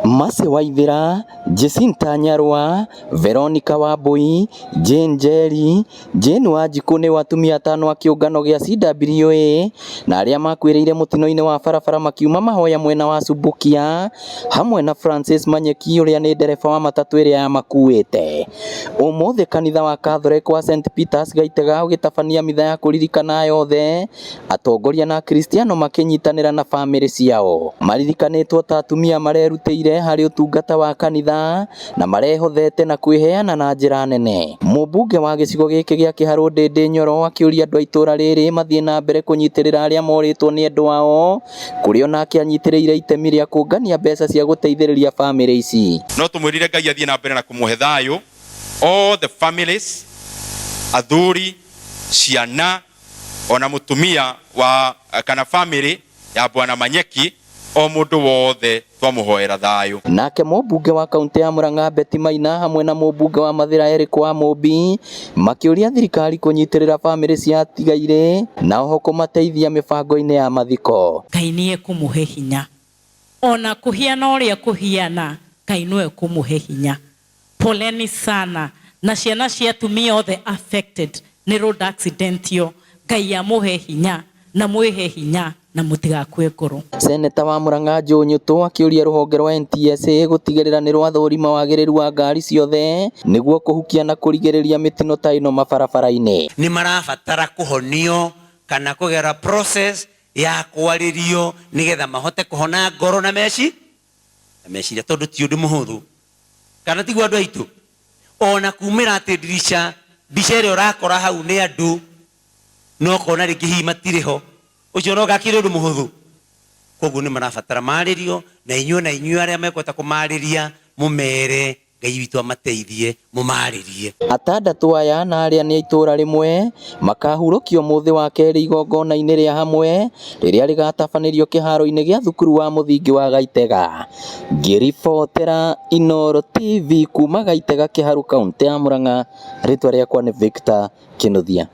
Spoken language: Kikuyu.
Mercy Waithera, Jacinta Nyarwa, Veronica Wambui, Jane Njeri, Jane Wanjikũ nĩ atumia atano a kĩũngano gĩa CWA na arĩa makuĩrĩire mũtino-inĩ wa barabara makiuma mahoya mwena wa Subukia hamwe na Francis Manyeki ũrĩa nĩ ndereba wa matatũ ĩrĩa yamakuĩte. Ũmũthĩ kanitha wa Catholic wa St Peters Gaitega ũgĩtabania mitha ya kũririkana aya othe, atongoria na akristiano makĩnyitanĩra na bamĩrĩ ciao. Maririkanĩtwo ta atumia marerutĩire harĩ ũtungata wa kanitha na marehothete na kwĩheana na njĩra nene. Mũmbunge wa gĩcigo gĩkĩ gĩa Kĩharũ Ndĩndĩ Nyoro akĩũria andũ a itũra rĩrĩ mathiĩ na mbere kũnyitĩrĩra arĩa morĩtwo nĩ endwa ao, kũrĩa onake anyitĩrĩire itemi rĩa kũngania mbeca cia gũteithĩrĩria bamĩrĩ ici. No tũmwĩrire Ngai athiĩ na mbere na kũmũhe thayũ all the families, athuri, ciana, ona mũtumia wa kana family ya Bwana Manyeki, o mũndũ wothe twamũhoera thayũ. Nake mũmbunge wa kaunti ya Murang'a Betty Maina hamwe na mũmbunge wa Mathĩra Eric Wamũmbi makĩũria thirikari kũnyitĩrĩra bamĩrĩ cia atigairĩ na oho kũmateithia mĩbango-inĩ ya mathiko. Ngai nĩ ekũmũhe hinya ona kũhiana ũrĩa kũhiana, Ngai no ekũmũhe hinya. Poleni sana na ciana cia atumia othe affected nĩ road accident ĩyo. Ngai amũhe hinya na mwĩhe hinya na mũtigakue ngoro. Seneta wa Murang'a Joe Nyutu akĩũria rũhonge rwa NTSA gũtigĩrĩra nĩ rwathũrima wagĩrĩru wa ngari ciothe nĩguo kũhukia na kũrigĩrĩria mĩtino ta ĩno mabarabara-inĩ. Nĩ marabatara kũhonio kana kũgera process ya kwarĩrio nĩgetha mahote kũhona ngoro na meci na meciria, tondũ ti ũndũ mũhũthũ, kana tiguo, andũ aitũ? Ona kumĩra atĩ ndirica, mbica ĩrĩa ũrakora hau nĩ andũ, no ũkona rĩngĩ hihi matirĩ ho, ũcio no gakĩrĩ ũndũ mũhũthũ. Koguo nĩ marabatara marĩrio na inyuĩ, na inyuĩ arĩa mekũhota kũmarĩria, mũmere Ngai witũ amateithie mũmarĩrie. Atandatũ aya na arĩa nĩ a itũra rĩmwe makahurũkio mũthĩ wa kerĩ igongona-inĩ rĩa hamwe rĩrĩa rĩgatabanĩrio kĩharo-inĩ gĩa thukuru wa mũthingi wa Gaitega. Ngĩribotera Inooro TV kuma Gaitega, Kĩharu, kaũntĩ ya Murang'a, rĩtwa rĩakwa nĩ Victor Kĩnuthia.